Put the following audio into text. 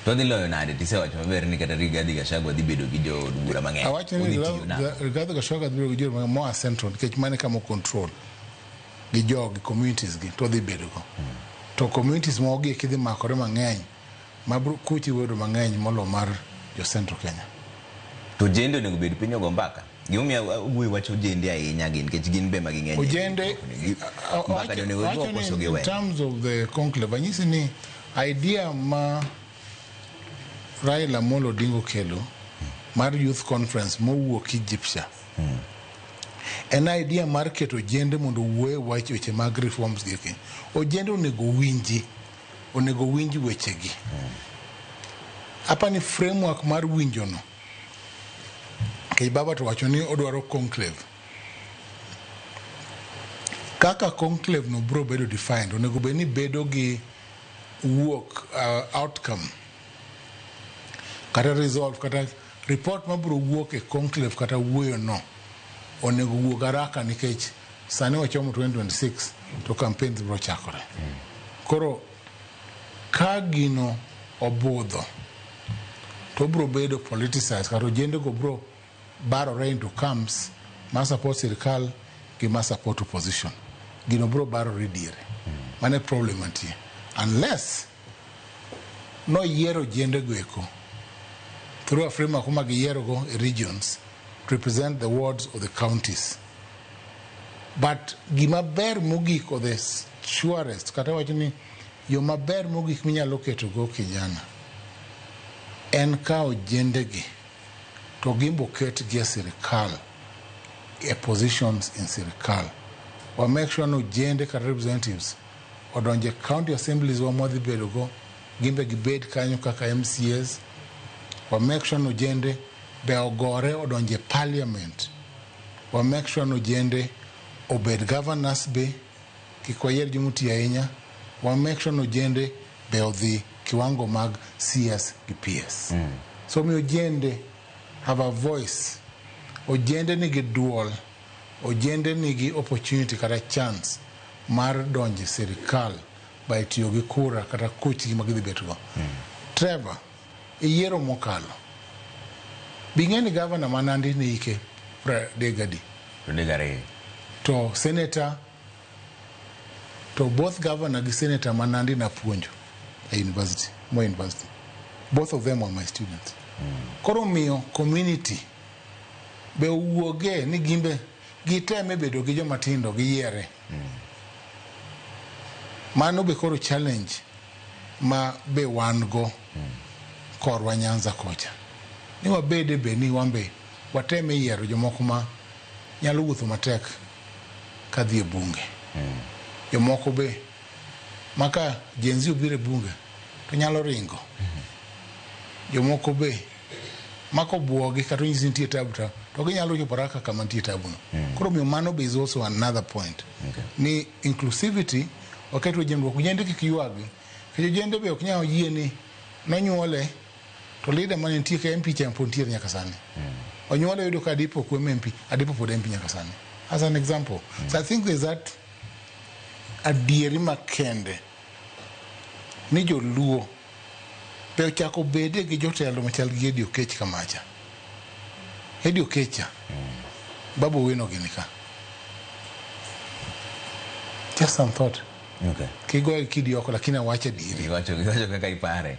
To dhi loyo nade tisewacho maber ni kata Rigathi Gachagua dhi bedo gi jood bura mang'eny. Awacho ni Odhi tiyo nang'o? Rigathi Gachagua dhi bedo gi jood moa Central nikech mano e kama o control gi jogi, communities gi, to odhi bedo go. To communities moko gi eki dhi makore mang'eny ma kuchi bedo mang'eny molo mar jo Central Kenya. To ojende onego bed piny ogo mbaka. Gimomiyo awuoyo wach ojende ahinya gi nikech gin be ma ging'eny. Ojende Mbaka ni onego wacho go koso ni in giwe. terms of the conclave, anyisi ni idea ma Raila Amolo Odinga okelo mar youth conference mowuok Egypt cha en idea mar keto ojende mondo owuo e wach weche mag reforms gi eki. Ojende onego winji, onego winj wechegi. Apani framework mar winjo no, nikech baba to wacho ni odwaro conclave. Kaka conclave no bro bedo defined, onego bed ni bedo gi wuok outcome kata resolve kata report mabiro wuok e conclave kata wuoyo no onego wuog haraka, nikech sani wachomo 2026 to campaigns biro chakore. Koro ka gino obudho to obiro bedo politicized kata ojende go biro barore into camps ma support sirikal gi ma support opposition. Gino biro barore diere. Mano e problem mantie, unless noyiero ojende go eko through a framework ma giyierogo e regions to represent the wards of the counties. But gima ber mogik, or the surest, kata wacho ni yo maber mogik minyalo ketogo kijana en ka ojendegi to gimbo ketgi e sirikal, e positions in sirikal. Wa make sure ni ojende kata representatives odonje county assemblies wa mwadhi bedo go, gimbe gibed kanyo kaka MCAs. Wa make sure ni ojende be ogore odonje parliament. Wa make sure ni ojende obed governors be, kik wayier jomoti ahinya. Wa make sure ni ojende be odhi kiwango mag CS gi PS. So mi ojende have a voice. Ojende nigi duol, ojende nigi opportunity kata chance mar donjo e sirikal by tiyo gi kura kata kuchgi ma gidhi bet go. Trevor, e yiero mokalo, bing'e ni gavana ma Nandi ne ike 32. 32. To senator, to both governor gi senator ma Nandi napuonjo e university, Moi University. Both of them were my students. Koro miyo community be owuoge ni gimbe giteme bedo gi joma tindo giyiere. Mano be koro challenge ma be wan go korwa Nyanza kocha. Ni wabede be ni wan be wateme yiero jomoko ma nyalo wuotho matek kadhi e bunge. Jomoko be maka Gen Z obiro e bunge to nyalo ringo. Jomoko be mako buogi kata onyisi nitie tabu to ginyalo chopo raka kama nitie tabu no. Koro omiyo mano be is also another point. Ni inclusivity waket ojende, ojende kik ywagi. Nikech ojende be ok nyal yie ni nonyuole to leader mane nitie ka MP cha pod nitiere nyaka sani. Onyuole yudo ka Adipo kuom MP, Adipo pod MP nyaka sani. As an example. So I think there's that adieri makende ni joluo be ochako bede gi jotelo machal gi Eddie Okech kamacha. Eddie Okech cha. Babu Owino gini ka. Just some thought. Kigoye kidi oko, lakini awacho adieri. Iwacho kaka ipare.